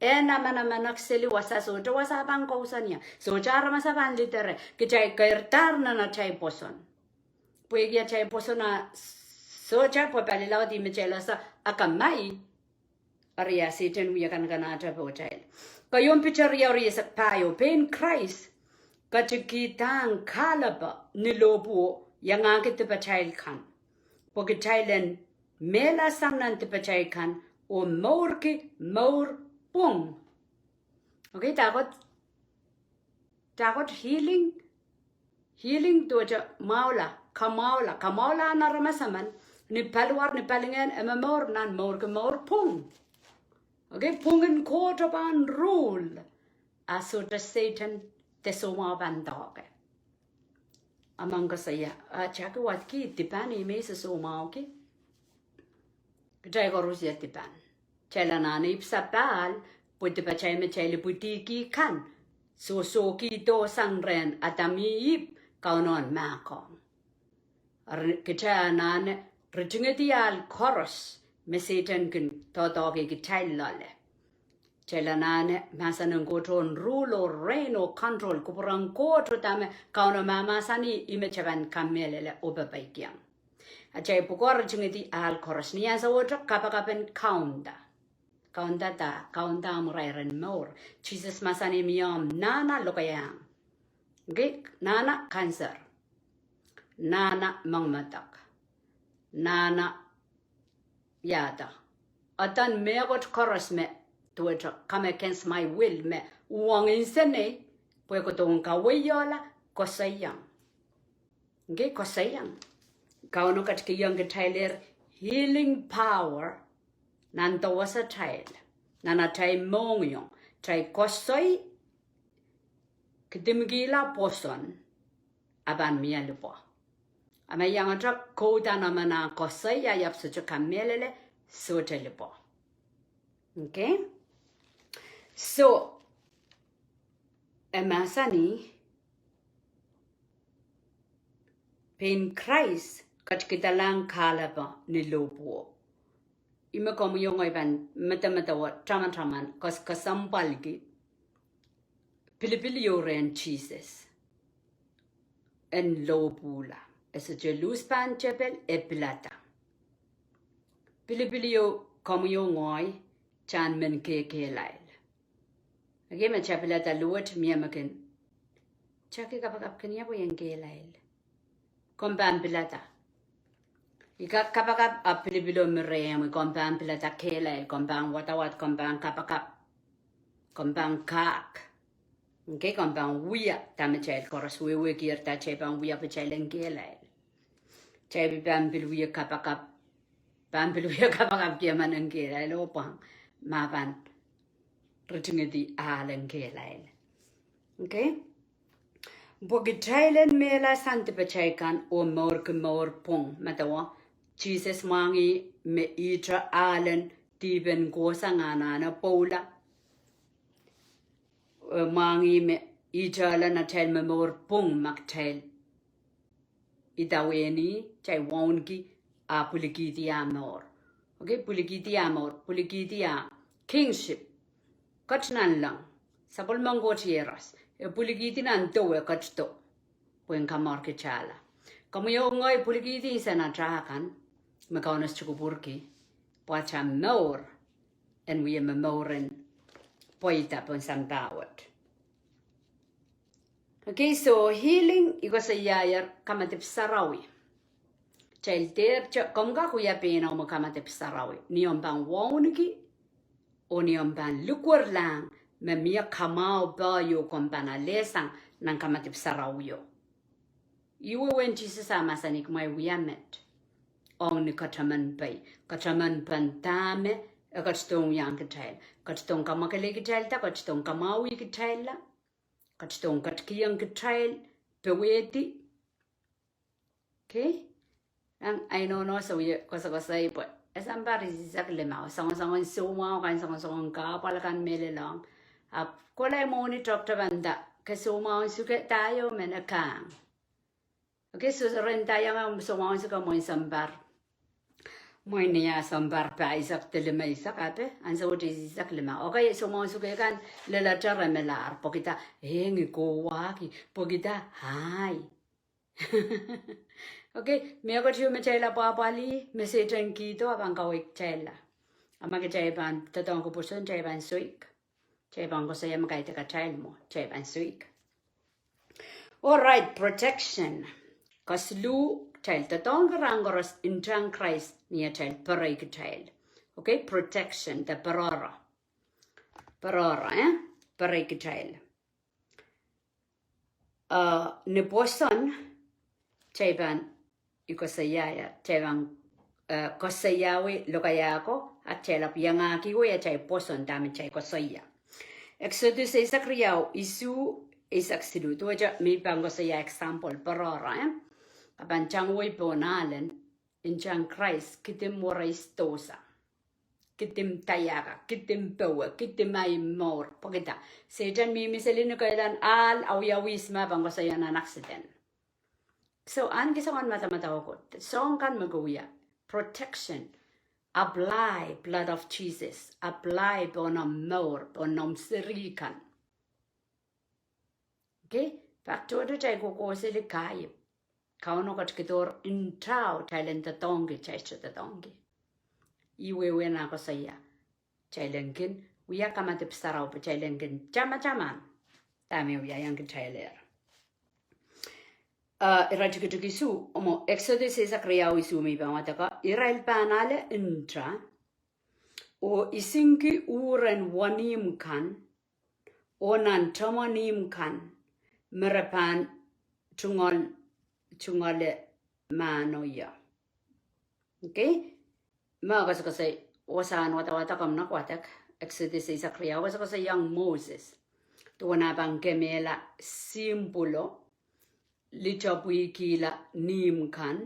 E namanaman seli wasa, sohte wasa pahn kousoan ia. Sohte aramas pahn lidere. Kitail keirdahr nan atail pwoson. Pwehki atail pwoson a sohte pwe palilaud, ih me kitail ese akamai. Eri a Sehdan wia kankanahte pohtail. Keieun Piter riau rieisek pahieu, pein Krais ketikihda kahlepe ni lohpwuo, iangahki dipatail kan. Pwe kitail en mehla sang nan dipatail kan, oh mourki mour pwung. Okay, dahkot, dahkot healing, healing duwehte mwahula, kamwahula, kamwahula en aramas emen, ni paliwar, ni palingehn, e momour nan mourki mour pwung. Okay, pwungen Koht pahn rule. A sohte Sehdan de soumwahu pahn doake. A mengkoasoia, a kitail wadki dipan, ih me I sosoumwahuki. Kitail koaros iei dipan. Kitail anahne ipwsapahl, pwe dipatail me kitail ipwidiki kan. Sohsohki doh sang rehn Adam, Ihp, Kauno en mahkohng. Eri kitail anahne ritingedi ahl koaros me Sehdan kin doadoahki kitail loale. Kitail anahne mahsen en Koht en rule oh reign oh control, kupwuren Koht oh dahme Kauno mahmahsanih, ih me kitail pahn kamehlele oh papaikiong. A kitail pwukoa ritingedi ahl koaros. Ni ansowohte kapakapen kaunda. Kaunda da, kaunda omw irair en mour. Sises mahsanih mie omw nahna lokaiahn. Okay, nahna cancer. Nahna mengmedek. Nahna iahda. Adan mehkot koaros me duwehte come against my will, me uhwong nsenei, pwe kohdohng kaweiehla, koasoiong. Okay, koasoiong. Kauno ketikihong kitailehr healing power nan dowasatail, nan atail mohngiong, kitail koasoi, kidimkihla pwoson, a pahn mie lipwo. A ma I iangete kouda nan omw nahn koasoi, a I ahpw sohte kamehlele, sohte lipwo. Okay? So, e mahsanih, pein Krais ketikihda lahng kahlepe ni lohpwuo. Ih me komwi oh ngehi pahn medemedewe tamataman, kos-, kesempwalki pilipil ieu rehn Sises en lohpwuhla. E sohte luhs pahn tepel, e pilada. Pilipil ieu komwi oh ngehi kitail men kekehlail. Okay, ma kitail pilada luwet, mie me kin, kitail kin kapakap kin ia pwe I en kehlail. Komw pahn pilada. I kak kapakap, a pilipilo mi rehmwi, komw pahn pilada kehlail, komw pahn wadawad, komw pahn kapakap, komw pahn kak. Okay, komw pahn wia dahme kitail koaros wehwehkier, dahme kitail pahn wia pwe kitail en kehlail. Kitail pil pahn pil wia kapakap, pahn pil wia kapakapki emen en kehlail oh pwang, ma pahn ritingedi ahl en kehlail. Okay? Pwe kitail en mehla sang dipatail kan oh mourki mour pwung, medewe, Sises mwahngih me ihte ahlen dihpen kohsang anahne pwoula. E mwahngih me ihte ahlen atail momour pwung ma kitail idawehn ih, kitail wauneki, a pwilikihdi ah mour. Okay, pwilikihdi ah mour, pwilikihdi ah kingship. Ket nanleng, sapwellimen Koht iehros, e pwilikihdi nan doh e ketido pwehn kamourkitala. Komwi oh ngehi pwilikihdi insenatail kan me Kauno sohte kupwurki, pwe atail mour en wie me mouren pweida pohn sampah wet. Okay, so healing I koasoiaier kamadipw sarawi. Kitail dehr, komw kak wia pein omw kamadipw sarawi ni omw pahn wauneki, oh ni omw pahn likwerlahng me mie kamwahu peh ieu komw pahn alehsang nan kamadipw sarawio. Ih wehwehn Sises ah mahsanih kumwail wia met ong ni kataman pei, kataman pei dahme e ketidohng wiahiong kitail, ketidohng kamwakelei kitailda, ketidohng kamwahwih kitailla, ketidohng ketikihong kitail powehdi. Okay? Eng, I nohno se wie koasokoasoi pwe e sampah rieisek limau, soangosoangen soumwahu kan, soangosoangen kahpwal kan, mehlel ong, ahpw kohla mwohni tohto pahn nda, ke soumwahu suke, dah ieu me e kang. Okay, so ren dah iang soumwahu suke mwein sampah, mwein ia sampah pahisek de limeisek, ape ansou wet rieisek limau. Okay, soumwahu suke kan leleter e melahr, pwehki dah? Eng, I kohwahki, pwehki dah? Ahi. Okay, mie ketido me kitail apwahpwalih, me Sehdan kihdo, e pahn kaweid kitailla. A ma kitail pahn doadoahngki pwoson, kitail pahn soik. Kitail pahn koasoia me kaidehk atail mwo, kitail pahn soik. All right, protection. Kesiluh, kitail doadoahngki rahn koaros ntahn Krais ni atail perei kitail. Okay, protection, de peroro. Peroro, eh? Perei kitail. Uh, ni pwoson, kitail pahn, I koasoiaia, kitail pahn, uh, koasoiawi lokaiahko, a kitail ahpw iangahki wei atail pwoson dahme kitail koasoia. Eksodus eisek riau, isuh, eisek siluh. Duwehte me I pahn koasoia example, peroro, eh? A pahn tangwei pohn ahlen, ntahn Krais kidimw wereisdohsa, kidimw daiaka, kidimw powe, kidimw ahi mour, pwehki dah? Sehdan mihmi seli ni keilahn ahl, a wia wihs me pahn koasoia nan accident. So ahneki soangen madamadau ko, soahng kan me ke wia, protection. Apply blood of Jesus, apply pohn omw mour, pohn omw seri kan. Okay, pak tohto kitail kohkohseli kaiepe Kauno ketikihdohr ntao kitail en doadoahngki, kitail sohte doadoahngki. Ih wehwehn ah koasoia, kitail en kin wia kamadipw sarawi pwe kitail en kin tamataman dahme wiahiong kitailehr. Uh, ire tikitik isuh, omw Eksodus eisek riau isuh me I pahn wadek, irail pahn ale nta oh isingki uhren wenihmw kan, oh nan temwenihmw kan, me re pahn tungoal, tungoale mahno ie. Okay? Me koasokoasoi, wasahn wadawad komw kak wadek, Eksodus eisek riau, koasokoasoi iang Moses duwen ah pahn kemehla sihmpwulo, litopwihkihla nihmw kan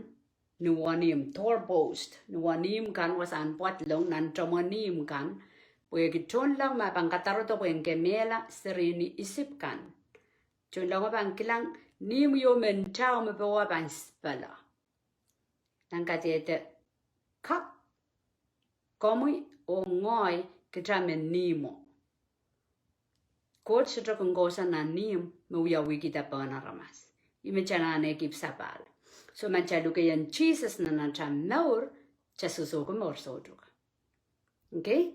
ni wenihmw, doorpost ni wenihmw kan, wasahn pwadlong nan temwenihmw kan, pwehki tohnleng me pahn kadarodo pwehn kemehla seri ni Isip kan. Tohnlengo pahn kilang nihmw ieu me ntao me powe pahn sipala. Nan kadehde kak, komwi oh ngehi kita me nihmwo. Koht sohte kin kousoan nan nihmw me wiawihkihda pohn aramas. Ih me kitail anahne keep sapahl. So ma kitail lukehiong Sises nan atail mour, kitail sohsohki mour soutuk. Okay?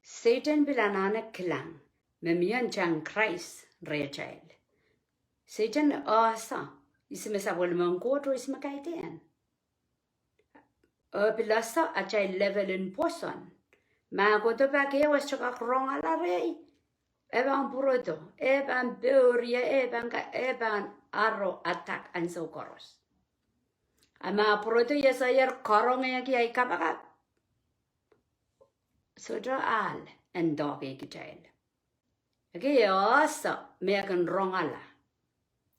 Sehdan pil anahne kilang me mie ntahn Krais rehtail. Sehdan ese, ihs me sapwellimen Koht oh ihs me kaidehn. E pil ese atail level en pwoson. Ma kohdo pak ehu e sohte kak rongala rehi, e pahn pwurodo, e pahn pouriong, e pahn ka, e pahn aro attack ansou koaros. A ma pwurodo, I eseier, karongehki ahi kapakap, sohte ahl en doahke kitail. Okay, e ese me e kin rongala.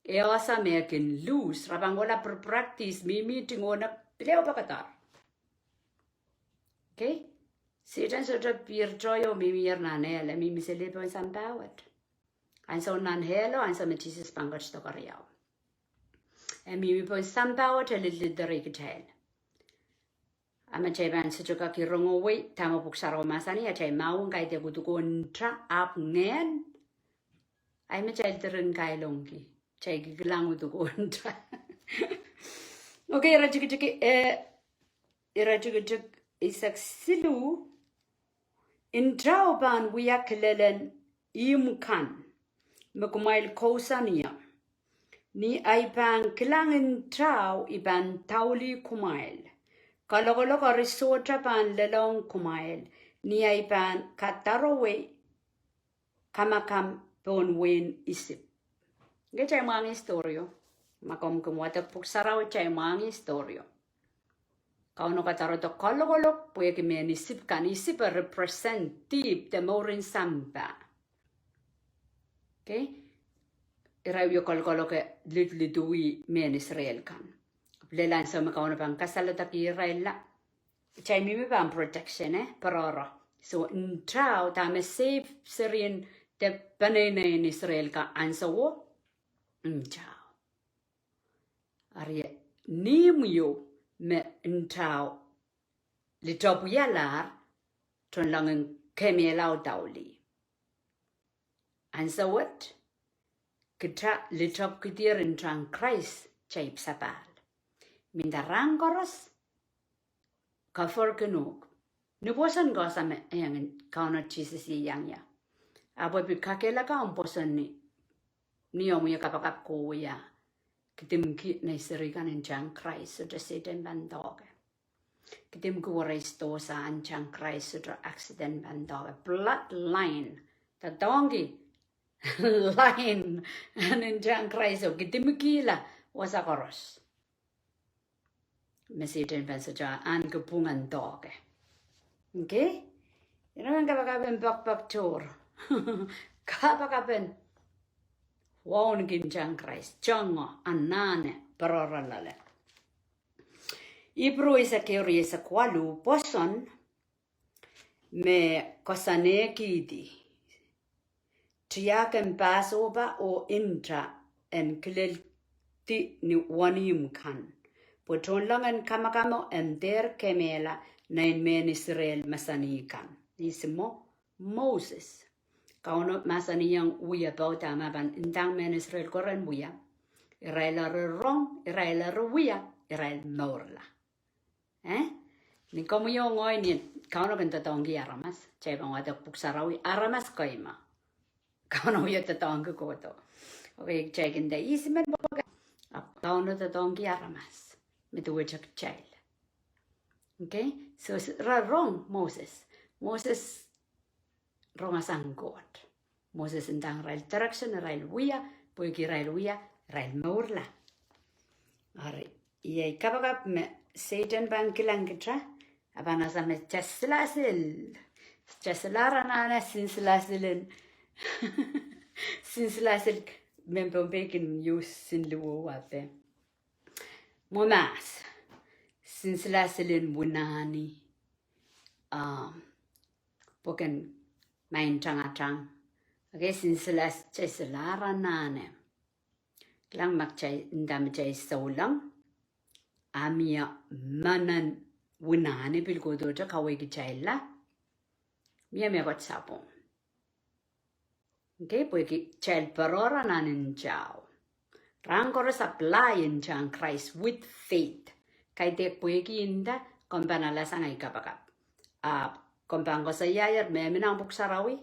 E ese me e kin lose. Re pahn kohla practice, mihmi, mihting oh ne pil ehu pekeder. Okay? Sehdan sohte pihrtoh oh mihmier nan ehl, e mihmi seli pohn sampah wet. Ansou nan ehlo, ansou me Sises pahn ketido keriau, e mihmi pohn sampah wet, e lilideri kitail. A ma kitail pahn sohte kak irongowei dahme Pwuhk Sarawi mahsanih, atail mahwen kaidehk uduko nta ahpw ngehn, ahi me kitail diren kailongki, kitail kikilang uduko nta. Okay, iretikitik, eh, iretikitik eisek siluh, ntao pahn wia kilelen ihmw kan me kumwail kousoan ie. Ni ahi pahn kilang ntao, I pahn daulih kumwail. Kalokolok eri sohte pahn lelohng kumwail ni ahi pahn kadarowei kamakam pohn wehin Isip. Nge kitail mwahngih story o. Ma komw kin wadek Pwuhk Sarawi, kitail mwahngih story o. Kauno kadarodo kalokolok pwehki mehn Isip kan. Isip e represent dihp de mouren sampah. Okay? Irail wie kalokolok e lidlidui mehn Israel kan. Pil lel ansou me Kauno pahn kasaledekih irail la, kitail mihmi pahn protection, eh, peroro. So, ntao dahme save serien de peneinei en Israel kan ansouo, ntao. Eri ni ihmw ieu me ntao litopwialahr, tohnleng en kemehla oh daulih. Ansou wet, kitail litopwkidier ntahn Krais, kitail ipwsapahl. Mihmi rahn koaros, cover kin uhk. Ni pwoson koaros me iang Kauno Sises ieiang ie. Ahpw e pil kakehlaka omw pwoson ni, ni omw wie kapakap kohwei, kidimki nei seri kan ntahn Krais, sohte Sehdan pahn doake. Kidimki wereisdohsa ntahn Krais, sohte accident pahn doake. Bloodline, doadoahngki line en ntahn Krais o kidimkihla wasa koaros me Sehdan pahn sohte ahneki pwungen doake. Okay? Irail en kapakap en pekpek tohr. Kapakap en wauneki ntahn Krais, tongo, anahne, peroro loale. Ipru eisek ehu, rieisek waluh, pwoson me koasoanehkihdi tiahk en Pasopa oh nta en kileldi ni wenihmw kan, pwe tohnleng en kamakamo en dehr kemehla nein mehn Israel mahsanih kan. Ihs me? Moses. Kauno mahsanihong wia pwoudo me pahn ndahng mehn Israel koaros en wia. Irail eri rong, irail eri wia, irail mourla. Eh? Ni komwi oh ngehi, ni Kauno kin doadoahngki aramas, kitail pahn wadek Pwuhk Sarawi, aramas koaros me Kauno wie doadoahngki kohdo. Okay, kitail kin nda ihs men pwukat, ahpw Kauno doadoahngki aramas me duwehte kitail. Okay? So, s-, re rong Moses. Moses rongasang Koht. Moses ndahng irail direction, irail wia, pwehki irail wia, irail mourla. Eri, iei kapakap me Sehdan pahn kilang kitail, e pahn ese me kitail silasil. Kitail silahr anahne sinsilasil en, sinsilasil, mehn Pohnpei kin use sinluwo ape. Mwomwahs, sinsilasil en winahni, ah, pwuken maing tangatang. Okay, sinsilas-, kitail silahr anahne. Kilang ma kitail, nda ma kitail souleng, a mie manaman winahni pil kohdohte kaweikitailla. Mie mehkot sapwung. Okay, pwehki kitail peroro nan ntao. Rahn koaros apply ntahn Krais with faith. Kaidehk pwehki nda, komw pahn alasang ei kapakap. Ahpw komw pahn koasoiaier me mi nan Pwuhk Sarawi,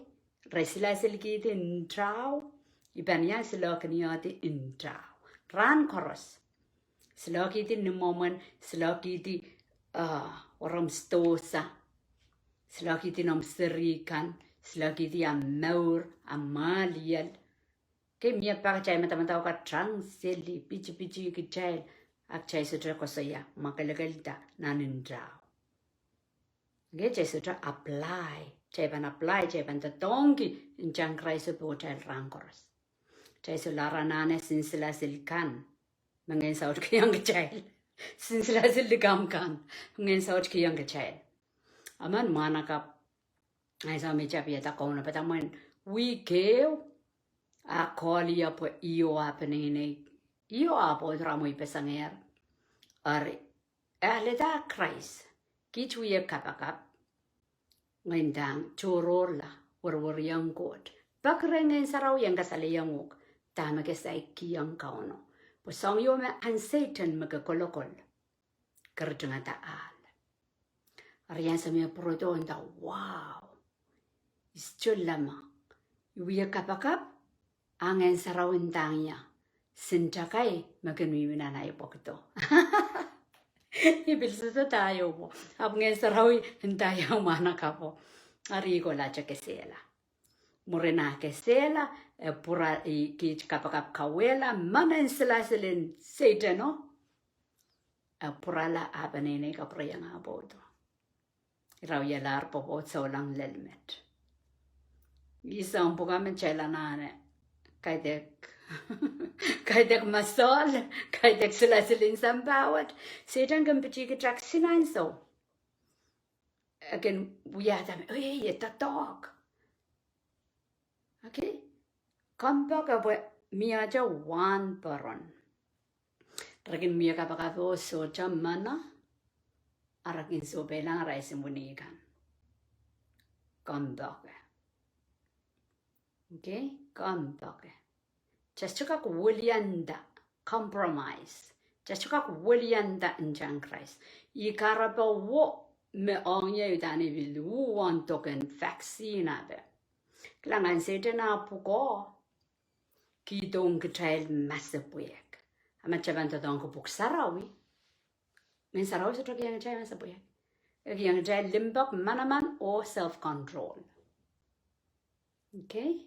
re silasilkihdi ntao, I pahn iang siloakiniehdi ntao. Rahn koaros. Siloakihdi ni mwomwen, siloakihdi, ah, wehi omw sidohsa, siloakihdi noumw seri kan, siloakihdi ahmw mour, ahmw mwahliel. Okay, mie pak kitail madamadau ka tang seli, pitipiti kitail, a kitail sohte koasoia, mwakelekelda nan ntao. Okay, kitail sohte apply, kitail pahn apply, kitail pahn doadoahngki ntahn Krais pohtail rahn koaros. Kitail solahr anahne sinsilasil kan me ngehn saut kihong kitail. Sinsilasil likamw kan me ngehn saut kihong kitail. Emen mwahnakapw, ansou me I tapihada kaunopada mwein wihk ehu, a koalia pwe io ah peneinei, io ah pwoud ramweipeseng ehr. Eri, e alehda Krais. Kiht wie kapakap, ngehi ndahng tohrohrla, wereweriong Koht. Peki rehn Ngehn Sarawi en kasalehiong uhk dahme ke saik kihong Kauno. Pwe soangen me ahn Sehdan me ke kolokol, ke ritingada ahl. Eri ansou me pwurodo nda, wow. I still leme. I wie kapakap, a Ngehn Sarawi ndahng ie, sin takai me kin mihmi nan ahi pwokido. I pil sohte nda ieu, ahpw Ngehn Sarawi nda ieu mwahnakapwo. Eri I kohla te kesehla. Mwurin ah kesehla, e pwurala, I, kiht kapakap kauwehla, menen silasil en Sehdan o. E pwurala ah peneinei kapwureiong ah pwoudo. Irawialahr pwopwoud souleng lel met. Ih soahng pwukat me kitail anahne kaidehk, kaidehk masohl, kaidehk silasil en sampah wet. Sehdan kin pitihki kitail sin ansou. E kin wiahda me, oh, e doadoahk. Okay? Kompoake pwe mie te wahnporon. Re kin mie kapakap oh sohte meno, a re kin sohpeilahng arail simpwin kan. Kompoake. Okay? Kompoake. Kitail sohte kak welianda, compromise. Kitail sohte kak welianda ntahn Krais. Ih kahrepe me ong ie udahn I pil uhwong doken vaccine ape. Kilang, ahn Sehdan ah pwukoa kihdohng kitail masepwehk. A ma kitail pahn doadoahngki Pwuhk Sarawi, Ngehn Sarawi sohte kihong kitail masepwehk. E kihong kitail limpoak, manaman, oh self-control. Okay?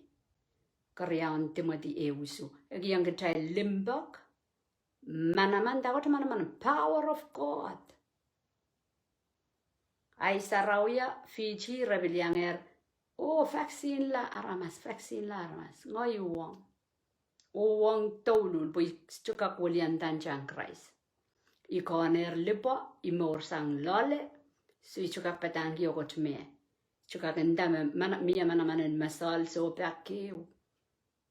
Keriaun Timoty ehu isuh. E kihong kitail limpoak, manaman, dahkot manaman, power of God. Ahi sarawio Fiji re pil iangehr, oh, vaccine la aramas, vaccine la aramas. Ngehi uhwong. Uhwong douluhl, pwe I sohte kak welianda ntahn Krais. I kohnehr lipwo, I mour sang loale, so I sohte kak padahngki oh kot me. Sohte kak nda me, mana-, mie manaman en masohl, sohpeik ehu.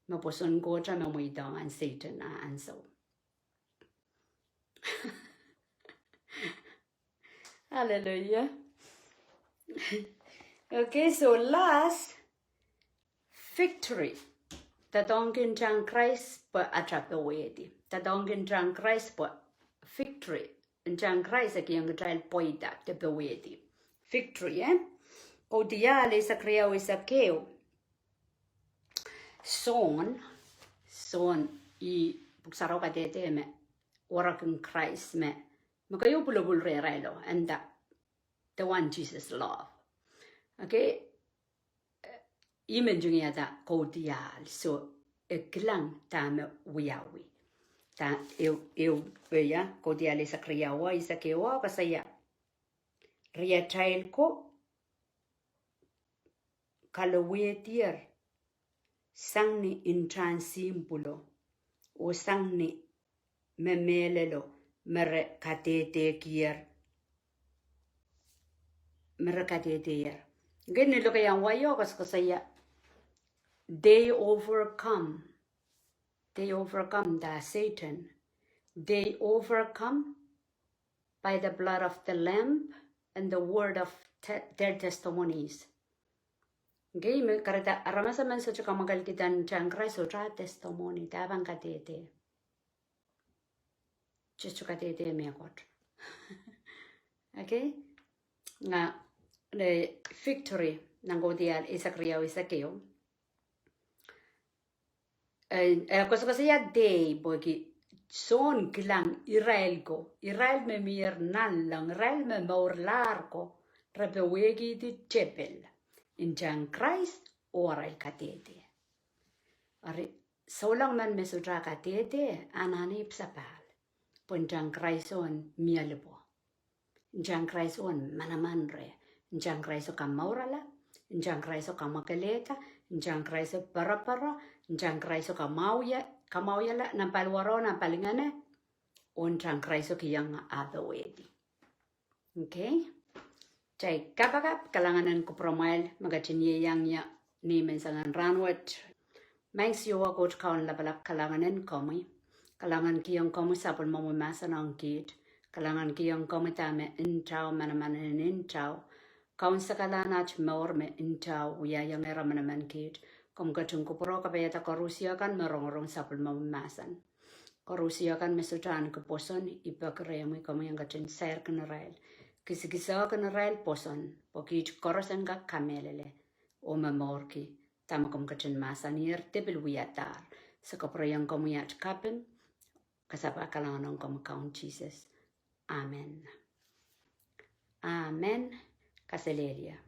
Me pwoson Koht me mweidohng ahn Sehdan ah ansou. Hallelujah. Okay, so last, victory. Doadoahngki ntahn Krais pwe atail powehdi. Doadoahngki ntahn Krais pwe victory. Ntahn Krais e kihong kitail pweida de powehdi. Victory, eh? Kaudiahl eisek riau, eisek ehu. Sohn, Sohn, ih Pwuhk Sarawi kadehde me, werek en Krais me, me keieu pwulopwul rehrail o, and the, the one Jesus loved. Okay? Ih me ntingihada Kaudiahl, so e kilang dahme wiawi. Da ehu, ehu, eh, ia, Kaudiahl eisek riau, eisek ehu koasoia. Riatail ko kalowehdier sang ni ntahn sihmpwulo, oh sang ni me mehlelo, me re kadehdehkier, me re kadehdehier. Ngehn ni lokaiahn wai o koasokoasoia, they overcome. They overcome the Satan. They overcome by the blood of the Lamb and the word of te-, their testimonies. Okay, me kahrehda aramas emen sohte kamwakelkihda ntahn Krais oh dah testimony, dah pahn kadehde. Sohte kadehde mehkot. Okay? Nga, eh, victory, nan Kaudiahl eisek riau, eisek ehu. Eh, eh, koasokoasoia they, pwehki Sohn kilang irail ko, irail me mier nanleng, irail me mourlahr ko, re powehkihdi tepil ntahn Krais oh arail kadehde. Eri, souleng men me sohte kadehde, anahne ipwsapahl. Pwe ntahn Krais o en mie lipwo. Ntahn Krais o en manaman reh. Ntahn Krais o kamourala. Ntahn Krais o kamwakelehda. Ntahn Krais o poroporo. Ntahn Krais o kamwahuiala, kamwahuiala nan paliwaro, nan palingehne. Oh ntahn Krais o kihong ah powehdi. Okay? Kitail kapakap, kalahngan en kupwuramwail me ketin ieiang ie ni menseng en rahnwet. Maing Siohwa Koht Kaun Lapalap, kalahngan en komwi. Kalahngan kihong komwi sapwellimomwi mahsen ong kiht. Kalahngankihong komwi dahme ntao, manaman en ntao, kaunsekalahn at mour me ntao, wiahiong ehr manaman kiht. Komw ketin kupwure kapaiada koarusie kan me rongorong sapwellimomwi mahsen. Koarusie kan me sohte ahneki pwoson, I peki rehmwi komwi en ketin sairkin irail, kisikisehkin irail pwoson, pwe kiht koaros en kak kamehlele oh momourki dahme komw ketin mahsanier de pil wiadahr. Se kapwurehiong komwi at kaping, kasapahl kalahngan ong komwi Kaun Sises. Amen. Amen. Kaselehlie.